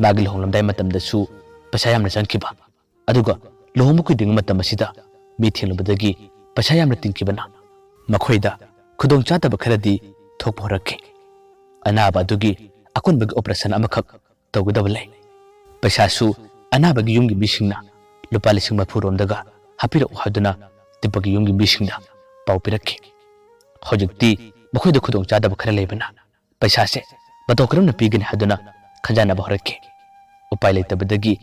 ꯃꯥꯒꯤ ꯂꯨꯍꯣꯡꯂꯝꯗꯥꯏ ꯃꯇꯝꯗꯁꯨ ꯄꯩꯁꯥ ꯌꯥꯝꯅ ꯆꯪꯈꯤꯕ, ꯑꯗꯨꯒ ꯂꯨꯍꯣꯡꯕ ꯀꯨꯏꯗ꯭ꯔꯤꯉꯩ ꯃꯇꯝ ꯑꯁꯤꯗ ꯃꯤ ꯊꯦꯡꯂꯨꯕꯗꯒꯤ ꯄꯩꯁꯥ ꯌꯥꯝꯅ ꯇꯤꯡꯈꯤꯕꯅ ꯃꯈꯣꯏꯗ ꯈꯨꯗꯣꯡ ꯆꯥꯗꯕ ꯈꯔꯗꯤ ꯊꯣꯛꯄ ꯍꯧꯔꯛꯈꯤ꯫ ꯑꯅꯥꯕ ꯑꯗꯨꯒꯤ ꯑꯀꯣꯟꯕꯒꯤ ꯑꯣꯄꯔꯦꯁꯟ ꯑꯃꯈꯛ ꯇꯧꯒꯗꯕ ꯂꯩ꯫ ꯄꯩꯁꯥꯁꯨ ꯑꯅꯥꯕꯒꯤ ꯌꯨꯝꯒꯤ ꯃꯤꯁꯤꯡꯅ ꯂꯨꯄꯥ ꯂꯤꯁꯤꯡ ꯃꯔꯤꯐꯨ ꯔꯣꯝꯗꯒ ꯍꯥꯞꯄꯤꯔꯛꯎ ꯍꯥꯏꯗꯨꯅ ꯗꯤꯄꯛꯀꯤ ꯌꯨꯝꯒꯤ ꯃꯤꯁꯤꯡꯗ ꯄꯥꯎ ꯄꯤꯔꯛꯈꯤ꯫ ꯍꯧꯖꯤꯛꯇꯤ ꯃꯈꯣꯏꯗ ꯈꯨꯗꯣꯡꯆꯥꯗꯕ ꯈꯔ ꯂꯩꯕꯅ ꯄꯩꯁꯥꯁꯦ ꯃꯇꯧ ꯀꯔꯝꯅ ꯄꯤꯒꯅꯤ ꯍꯥꯏꯗꯨꯅ ꯈꯟꯖꯥꯟꯅꯕ ꯍꯧꯔꯛꯈꯤ꯫ ꯎꯄꯥꯏ ꯂꯩꯇꯕꯗꯒꯤ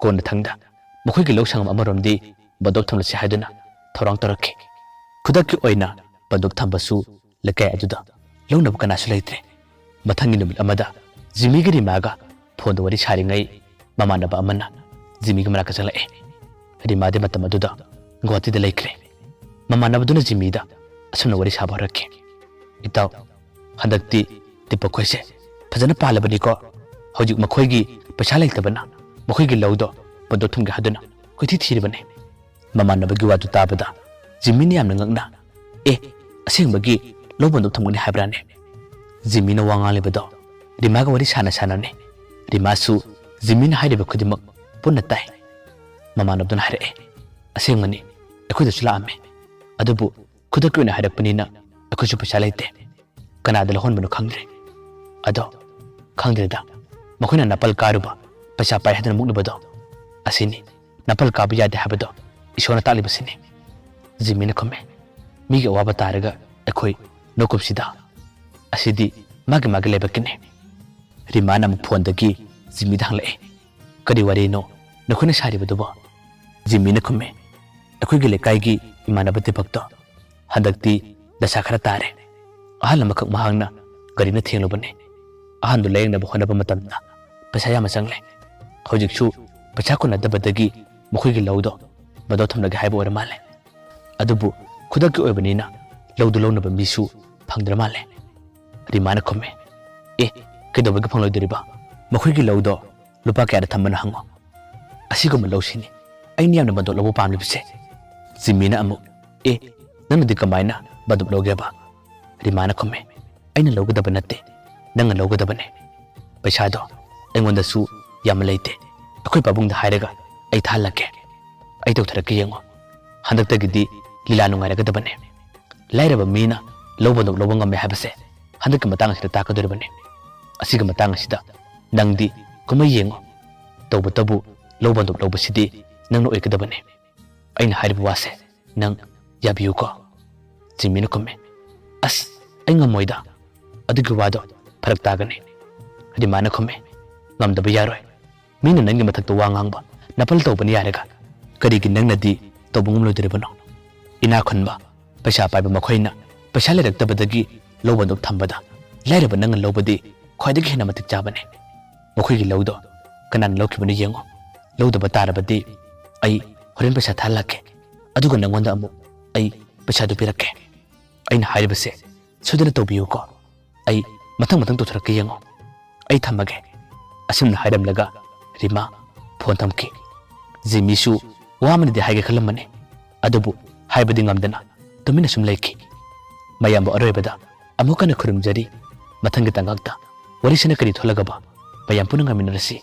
ꯀꯣꯟꯅꯊꯪꯗ ꯃꯈꯣꯏꯒꯤ ꯂꯧ ꯁꯪꯉꯝ ꯑꯃꯔꯣꯝꯗꯤ ꯕꯟꯗꯣꯞ ꯊꯝꯂꯁꯤ ꯍꯥꯏꯗꯨꯅ ꯊꯧꯔꯥꯡ ꯇꯧꯔꯛꯈꯤ꯫ ꯈꯨꯗꯛꯀꯤ ꯑꯣꯏꯅ ꯕꯟꯗꯣꯞ ꯊꯝꯕꯁꯨ ꯂꯩꯀꯥꯏ ꯑꯗꯨꯗ ꯂꯧꯅꯕ ꯀꯅꯥꯁꯨ ꯂꯩꯇ꯭ꯔꯦ꯫ ꯃꯊꯪꯒꯤ ꯅꯨꯃꯤꯠ ꯑꯃꯗ ꯖꯤꯃꯤꯒꯤ ꯔꯤꯃꯥꯒ ꯐꯣꯟꯗ ꯋꯥꯔꯤ ꯁꯥꯔꯤꯉꯩ ꯃꯃꯥꯟꯅꯕ ꯑꯃꯅ ꯖꯤꯃꯤꯒꯤ ꯃꯅꯥꯛꯇ ꯆꯪꯂꯛꯑꯦ꯫ ꯔꯤꯃꯥꯗꯤ ꯃꯇꯝ ꯑꯗꯨꯗ ꯒꯨꯋꯥꯍꯥꯇꯤꯗ ꯂꯩꯈ꯭ꯔꯦ꯫ ꯃꯃꯥꯟꯅꯕꯗꯨꯅ ꯖꯤꯃꯤꯗ ꯑꯁꯨꯝꯅ ꯋꯥꯔꯤ ꯁꯥꯕ ꯍꯧꯔꯛꯈꯤ꯫ "ꯏꯇꯥꯎ, ꯍꯟꯗꯛꯇꯤ ꯗꯤꯄꯛ ꯈꯣꯏꯁꯦ ꯐꯖꯅ ꯄꯥꯜꯂꯕꯅꯤꯀꯣ꯫ ꯍꯧꯖꯤꯛ ꯃꯈꯣꯏꯒꯤ ꯄꯩꯁꯥ ꯂꯩꯇꯕꯅ ꯃꯈꯣꯏꯒꯤ ꯂꯧꯗꯣ ꯕꯟꯗꯣꯞ ꯊꯝꯒꯦ ꯍꯥꯏꯗꯨꯅ ꯀꯣꯏꯊꯤ ꯊꯤꯔꯤꯕꯅꯤ꯫" ꯃꯃꯥꯟꯅꯕꯒꯤ ꯋꯥꯗꯨ ꯇꯥꯕꯗ ꯖꯤꯃꯤꯅ ꯌꯥꯝꯅ ꯉꯛꯅ, "ꯑꯦ, ꯑꯁꯦꯡꯕꯒꯤ ꯂꯧ ꯕꯟꯗꯣꯞ ꯊꯝꯒꯅꯤ ꯍꯥꯏꯕ꯭ꯔꯥꯅꯦ?" ꯖꯤꯃꯤꯅ ꯋꯥ ꯉꯥꯡꯂꯤꯕꯗꯣ ꯔꯤꯃꯥꯒ ꯋꯥꯔꯤ ꯁꯥꯟꯅ ꯁꯥꯟꯅꯅꯤ꯫ ꯔꯤꯃꯥꯁꯨ ꯖꯤꯃꯤꯅ ꯍꯥꯏꯔꯤꯕ ꯈꯨꯗꯤꯡꯃꯛ ꯄꯨꯟꯅ ꯇꯥꯏ꯫ ꯃꯃꯥꯟꯅꯕꯗꯨꯅ ꯍꯥꯏꯔꯛꯑꯦ, "ꯑꯁꯦꯡꯕꯅꯤ, ꯑꯩꯈꯣꯏꯗꯁꯨ ꯂꯥꯛꯑꯝꯃꯦ꯫ ꯑꯗꯨꯕꯨ ꯈꯨꯗꯛꯀꯤ ꯑꯣꯏꯅ ꯍꯥꯏꯔꯛꯄꯅꯤꯅ ꯑꯩꯈꯣꯏꯁꯨ ꯄꯩꯁꯥ ꯂꯩꯇꯦ꯫ ꯀꯅꯥꯗ ꯂꯧꯍꯟꯕꯅꯣ ꯈꯪꯗ꯭ꯔꯦ꯫ ꯑꯗꯣ ꯈꯪꯗ꯭ꯔꯦꯗ, ꯃꯈꯣꯏꯅ ꯅꯥꯄꯜ ꯀꯥꯔꯨꯕ, ꯄꯩꯁꯥ ꯄꯥꯏ ꯍꯥꯏꯗꯨꯅ ꯃꯨꯛꯂꯨꯕꯗꯣ ꯑꯁꯤꯅꯤ꯫ ꯅꯥꯄꯜ ꯀꯥꯕ ꯌꯥꯗꯦ ꯍꯥꯏꯕꯗꯣ ꯏꯁꯣꯔꯅ ꯇꯥꯛꯂꯤꯕꯁꯤꯅꯤ꯫" ꯖꯤꯃꯤꯅ ꯈꯨꯝꯃꯦ, "ꯃꯤꯒꯤ ꯑꯋꯥꯕ ꯇꯥꯔꯒ ꯑꯩꯈꯣꯏ ꯅꯣꯛꯀꯨꯞꯁꯤꯗ꯫ ꯑꯁꯤꯗꯤ ꯃꯥꯒꯤ ꯃꯥꯒꯤ ꯂꯥꯏꯕꯛꯀꯤꯅꯤ꯫" ꯔꯤꯃꯥꯅ ꯑꯃꯨꯛ ꯐꯣꯟꯗꯒꯤ ꯖꯤꯃꯤꯗ ꯍꯪꯂꯛꯑꯦ, "ꯀꯔꯤ ꯋꯥꯔꯤꯅꯣ ꯅꯈꯣꯏꯅ ꯁꯥꯔꯤꯕꯗꯨꯕꯣ?" ꯖꯤꯃꯤꯅ ꯈꯨꯝꯃꯦ, "ꯑꯩꯈꯣꯏꯒꯤ ꯂꯩꯀꯥꯏꯒꯤ ꯏꯃꯥꯟꯅꯕ ꯗꯤꯄꯛꯇꯣ ꯍꯟꯗꯛꯇꯤ ꯗꯁꯥ ꯈꯔ ꯇꯥꯔꯦ꯫ ꯑꯍꯜ ꯑꯃꯈꯛ ꯃꯍꯥꯛꯅ ꯒꯥꯔꯤꯅ ꯊꯦꯡꯂꯨꯕꯅꯦ꯫ ꯑꯍꯟꯗꯨ ꯂꯥꯌꯦꯡꯅꯕ ꯍꯣꯠꯅꯕ ꯃꯇꯝꯗ ꯄꯩꯁꯥ ꯌꯥꯝꯅ ꯆꯪꯂꯦ꯫ ꯍꯧꯖꯤꯛꯁꯨ ꯄꯩꯁꯥ ꯀꯣꯟꯅꯗꯕꯗꯒꯤ ꯃꯈꯣꯏꯒꯤ ꯂꯧꯗꯣ ꯕꯟꯗꯣꯞ ꯊꯝꯂꯒꯦ ꯍꯥꯏꯕ ꯑꯣꯏꯔ ꯃꯥꯜꯂꯦ꯫ ꯑꯗꯨꯕꯨ ꯈꯨꯗꯛꯀꯤ ꯑꯣꯏꯕꯅꯤꯅ ꯂꯧꯗꯨ ꯂꯧꯅꯕ ꯃꯤꯁꯨ ꯐꯪꯗ꯭ꯔ ꯃꯥꯜꯂꯦ꯫" ꯔꯤꯃꯥꯅ ꯈꯨꯝꯃꯦ, "ꯑꯦ, ꯀꯩꯗꯧꯕꯒꯤ ꯐꯪꯂꯣꯏꯗꯣꯔꯤꯕ? ꯃꯈꯣꯏꯒꯤ ꯂꯧꯗꯣ ꯂꯨꯄꯥ ꯀꯌꯥꯗ ꯊꯝꯕꯅꯣ ꯍꯪꯉꯣ꯫ ꯑꯁꯤꯒꯨꯝꯕ ꯂꯧꯁꯤꯅꯤ ꯑꯩꯅ ꯌꯥꯝꯅ ꯕꯟꯗꯣꯞ ꯂꯧꯕ ꯄꯥꯝꯂꯤꯕꯁꯦ꯫" ꯖꯤꯃꯤꯅ ꯑꯃꯨꯛ, "ꯑꯦ, ꯅꯪꯅꯗꯤ ꯀꯃꯥꯏꯅ ꯕꯟꯗꯣꯞ ꯂꯧꯒꯦꯕ?" ꯔꯤꯃꯥꯅ ꯈꯨꯝꯃꯦ, "ꯑꯩꯅ ꯂꯧꯒꯗꯕ ꯅꯠꯇꯦ, ꯅꯪꯅ ꯂꯧꯒꯗꯕꯅꯦ꯫ ꯄꯩꯁꯥꯗꯣ ꯑꯩꯉꯣꯟꯗꯁꯨ ꯌꯥꯝꯅ ꯂꯩꯇꯦ꯫ ꯑꯩꯈꯣꯏ ꯄꯥꯕꯨꯡꯗ ꯍꯥꯏꯔꯒ ꯑꯩ ꯊꯥꯍꯜꯂꯛꯀꯦ꯫ ꯑꯩ ꯇꯧꯊꯔꯛꯀꯦ ꯌꯦꯡꯉꯣ꯫ ꯍꯟꯗꯛꯇꯒꯤꯗꯤ ꯂꯤꯂꯥ ꯅꯨꯡꯉꯥꯏꯔꯒꯗꯕꯅꯦ꯫ ꯂꯥꯏꯔꯕ ꯃꯤꯅ ꯂꯧ ꯕꯟꯗꯣꯞ ꯂꯧꯕ ꯉꯝꯃꯦ ꯍꯥꯏꯕꯁꯦ ꯍꯟꯗꯛꯀꯤ ꯃꯇꯥꯡ ꯑꯁꯤꯗ ꯇꯥꯛꯀꯗꯧꯔꯤꯕꯅꯤ꯫ ꯑꯁꯤꯒꯤ ꯃꯇꯥꯡ ꯑꯁꯤꯗ ꯅꯪꯗꯤ ꯀꯨꯝꯍꯩ ꯌꯦꯡꯉꯣ꯫ ꯇꯧꯕꯇꯕꯨ ꯂꯧ ꯕꯟꯗꯣꯞ ꯂꯧꯕꯁꯤꯗꯤ ꯅꯪꯅ ꯑꯣꯏꯒꯗꯕꯅꯤ꯫ ꯑꯩꯅ ꯍꯥꯏꯔꯤꯕ ꯋꯥꯁꯦ ꯅꯪ ꯌꯥꯕꯤꯌꯨꯀꯣ?" ꯖꯤꯃꯤꯅ ꯈꯨꯝꯃꯦ꯫ "ꯑꯁ, ꯑꯩ ꯉꯝꯃꯣꯏꯗ꯫ ꯑꯗꯨꯒꯤ ꯋꯥꯗꯣ ꯐꯔꯛ ꯇꯥꯒꯅꯤ꯫ ꯔꯤꯃꯥꯅ ꯈꯨꯝꯃꯦ꯫ "ꯉꯝꯗꯕ ꯌꯥꯔꯣꯏ꯫ ꯃꯤꯅ ꯅꯪꯒꯤ ꯃꯊꯛꯇ ꯋꯥ ꯉꯥꯡꯕ, ꯅꯄꯜ ꯇꯧꯕꯅ ꯌꯥꯔꯒ ꯀꯔꯤꯒꯤ ꯅꯪꯅꯗꯤ ꯇꯧꯕ ꯉꯝꯂꯣꯏꯗꯣꯔꯤꯕꯅꯣ? ꯏꯅꯥꯛ ꯈꯨꯟꯕ, ꯄꯩꯁꯥ ꯄꯥꯏꯕ ꯃꯈꯣꯏꯅ ꯄꯩꯁꯥ ꯂꯩꯔꯛꯇꯕꯗꯒꯤ ꯂꯧ ꯕꯟꯗꯣꯛ ꯊꯝꯕꯗ, ꯂꯥꯏꯔꯕ ꯅꯪꯅ ꯂꯧꯕꯗꯤ ꯈ꯭ꯋꯥꯏꯗꯒꯤ ꯍꯦꯟꯅ ꯃꯇꯤꯛ ꯆꯥꯕꯅꯤ꯫ ꯃꯈꯣꯏꯒꯤ ꯂꯧꯗꯣ ꯀꯅꯥꯅ ꯂꯧꯈꯤꯕꯅꯣ ꯌꯦꯡꯉꯣ꯫ ꯂꯧꯗꯕ ꯇꯥꯔꯕꯗꯤ ꯑꯩ ꯍꯣꯔꯦꯟ ꯄꯩꯁꯥ ꯊꯥꯍꯜꯂꯛꯀꯦ꯫ ꯑꯗꯨꯒ ꯅꯪꯉꯣꯟꯗ ꯑꯃꯨꯛ ꯑꯩ ꯄꯩꯁꯥꯗꯨ ꯄꯤꯔꯛꯀꯦ꯫ ꯑꯩꯅ ꯍꯥꯏꯔꯤꯕꯁꯦ ꯁꯣꯏꯗꯅ ꯇꯧꯕꯤꯌꯨꯀꯣ꯫ ꯑꯩ ꯃꯊꯪ ꯃꯊꯪ ꯇꯧꯊꯣꯔꯛꯀꯦ ꯌꯦꯡꯉꯣ꯫ ꯑꯩ ꯊꯝꯃꯒꯦ꯫" ꯑꯁꯨꯝꯅ ꯍꯥꯏꯔꯝꯂꯒ ꯔꯤꯃꯥ ꯐꯣꯟ ꯊꯝꯈꯤ꯫ ꯖꯤꯃꯤꯁꯨ ꯋꯥ ꯑꯃꯅꯗꯤ ꯍꯥꯏꯒꯦ ꯈꯜꯂꯝꯕꯅꯤ, ꯑꯗꯨꯕꯨ ꯍꯥꯏꯕꯗꯤ ꯉꯝꯗꯅ ꯇꯨꯃꯤꯟꯅ ꯁꯨꯝ ꯂꯩꯈꯤ꯫ ꯃꯌꯥꯝꯕꯨ ꯑꯔꯣꯏꯕꯗ ꯑꯃꯨꯛ ꯍꯟꯅ ꯈꯨꯔꯨꯝꯖꯔꯤ꯫ ꯃꯊꯪꯒꯤ ꯇꯥꯡꯀꯛꯇ ꯋꯥꯔꯤꯁꯤꯅ ꯀꯔꯤ ꯊꯣꯛꯂꯒꯕ ꯃꯌꯥꯝ ꯄꯨꯟꯅ ꯉꯥꯏꯃꯤꯟꯅꯔꯁꯤ꯫